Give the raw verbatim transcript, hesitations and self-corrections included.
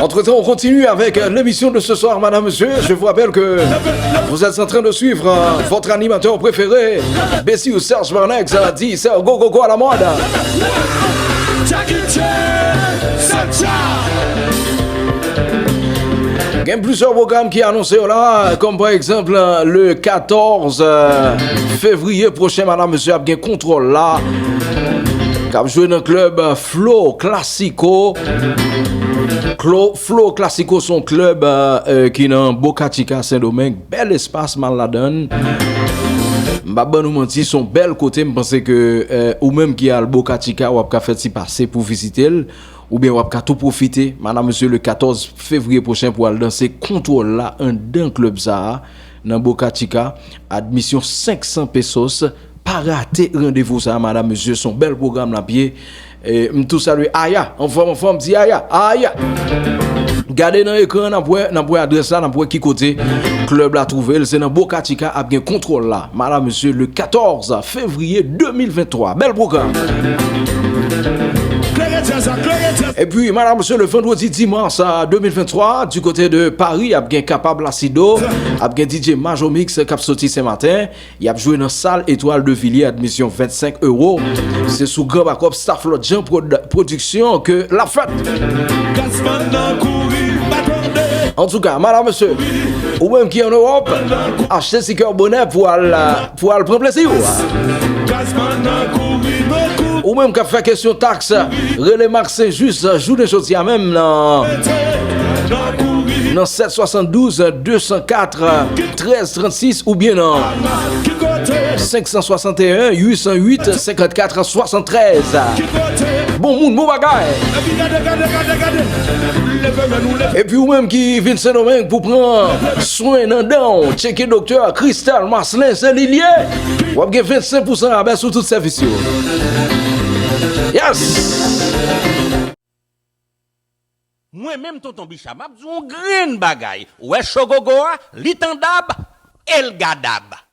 Entre-temps, on continue avec, euh, l'émission de ce soir, madame, monsieur. Je vous rappelle que vous êtes en train de suivre, euh, votre animateur préféré, Bessiou Serge Barnex, euh, dit c'est go go go à la mode. Gen plizyè pwogram ki anonse yo la, kòm pa egzanp, le katòz, euh, fevriye pwochen, madam, mesye, ap gen Kontwòl la, k ap jwe nan klèb Flow Classico. Klo-, Flow Classico se yon klèb, euh, euh, ki nan Boca Chica, Sendomeng. Bèl espas, m al ladan l. M p ap ban nou manti, se yon bèl kote. M panse ke, euh, ou menm ki al Boca Chica, w ap ka fè ti pase pou vizite l. Oubyen w ap ka tou pwofite, madam, mesye, le katòz fevriye pwochen pou al danse Kontwòl la anndan klèb sa a, nan Boca Chica. Admisyon senk san pesos. Pa rate randevou sa a, madam, mesye, se yon bèl pwogram l ap ye. E, m tou salye Aya, anfòm, anfòm, di Aya, Aya. Gade nan ekran, n ap wè, n ap wè adrès la, n ap wè ki kote klèb la twouve l. Se nan Boca Chica ap gen Kontwòl la, madam, mesye, le katòz fevriye de mil venntwa. Bèl pwogram. Epi, madam, mesye, le vendredi dix mars, euh, deux mille vingt-trois, du côté de Paris, ap gen Kapab Lasido, ap gen D J Major Mix k ap soti Senmaten. Y ap jwe nan sal Etoile de Villiers, admisyon vennsenk ewo. Se sou gran bakòp staff Lòt Jan Prod-, Pwodiksyon ke l ap fèt. Antouka, madam, mesye, ou menm ki ann Ewòp, achte tikè bonè pou al, pou al pran plezi w. Ou menm k ap fè kesyon taks, rele Max Saint-Just jounen jodi a menm nan, nan sèt swasanndouz, de san kat, trèz trannsis oubyen nan senk san swasanteyen, uit san uit, senkannkat swasanntrèz. Bon moun, bon bagay. Epi ou menm ki vin Sendomeng pou pran swen nan dan w, tcheke doktè Christel Marcelin, se li l ye. W ap gen vennsenk pousan rabè sou tout sèvis yo. Yes! Mwen menm Tonton Bicha, m ap di w yon grenn bagay. Ou wè Shogogo a, li tandab, e l gadab.